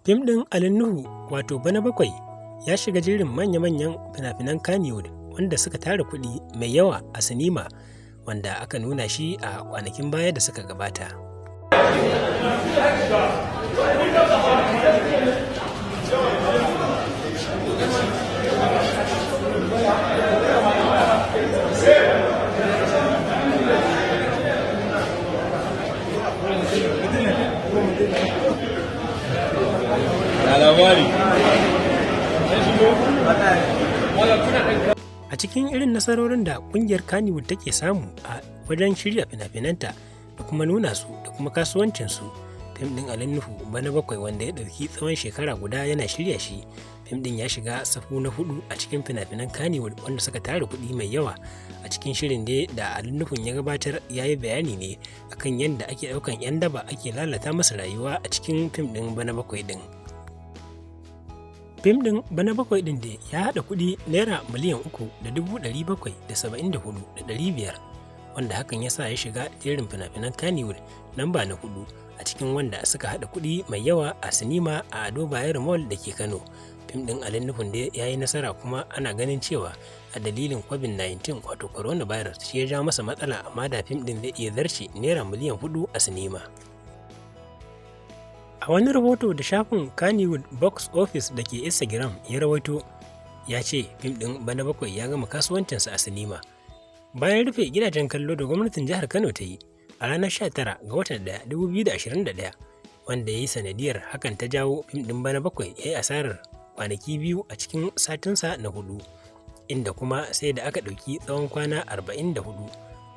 Fim ɗin Ali Nuhu, wato Bana Bakwai, ya shiga jerin manya-manyan fina-finan Kannywood wanda suka tara kuɗi mai yawa a sinima, wanda aka nuna shi a kwanakin baya da suka gabata. A cikin irin nasarorin da kungiyar Kannywood take samu a wajen shirya fina-finanta da kuma nuna su da kuma kasuwancinsu, fim ɗin Ali Nuhu Bana Bakwai, wanda ya ɗauki tsawon shekara guda yana shirya shi, fim ɗin ya shiga safu na hudu a cikin fina-finan Kannywood wanda suka tara kuɗi mai yawa. A cikin shirin dai da Ali Nuhun ya gabatar, ya yi bayani ne akan yadda ake ɗaukan 'yan daba ake lalata masa rayuwa a cikin fim ɗin Bana Bakwai ɗin. Fim ɗin Bana Bakwai ɗin da ya haɗa kuɗi ₦3,774,500, wanda hakan ya sa ya shiga jerin fina-finan Kannywood namba na hudu a cikin wanda suka haɗa kuɗi mai yawa a sinima a Ado Bayero Mall da ke Kano. Fim ɗin Ali Nuhun da ya yi nasara, kuma ana ganin cewa a dalilin COVID-19, wato coronavirus, shi ya ja masa matsala, amma da fim ɗin zai iya zarce ₦4 miliyan a sinima. A wani rahoto da shafin Kannywood Box Office da ke Instagram ya rawaito, ya ce fim ɗin Bana Bakwai ya gama kasuwancinsa a sinima. Bayan rufe gidajen kallo da gwamnatin jihar Kano ta yi a ranar 19 ga watan 1, 2021, wanda ya yi sanadiyar hakan ta jawo fim ɗin Bana Bakwai ya yi asarar kwanaki 2 a cikin satinsa na hudu, inda kuma sai da aka ɗauki tsawon kwana 44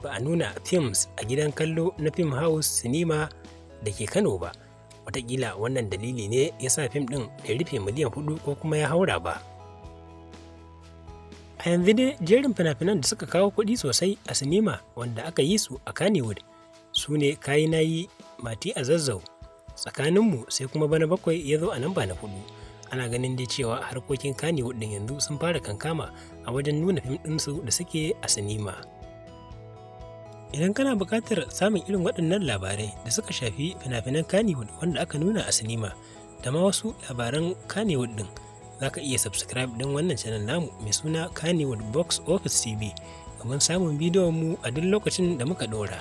ba a nuna films a gidan kallo na Film House Cinema da ke Kano ba. Wataƙila wannan dalili ne ya sa fim ɗin bai rufe miliyan 4 ko kuma ya haura ba. A yanzu dai jerin fina-finan da suka kawo kuɗi sosai a sinima wanda aka yi su a Kannywood su ne Kayi Nayi, Mati a Zazzau, Tsakaninmu, sai kuma Bana Bakwai ya zo a namba na hudu. Ana ganin dai cewa harkokin Kannywood ɗin yanzu sun fara kankama a wajen nuna fim ɗinsu da suke a sinima. Idan kana buƙatar samun irin waɗannan labarai da suka shafi fina-finan Kannywood wanda aka nuna a sinima da ma wasu labaran Kannywood ɗin, za ka iya subscribe ɗin wannan channel namu mai suna Kannywood Box Office TV domin samun bidiyon mu a duk lokacin da muka ɗora.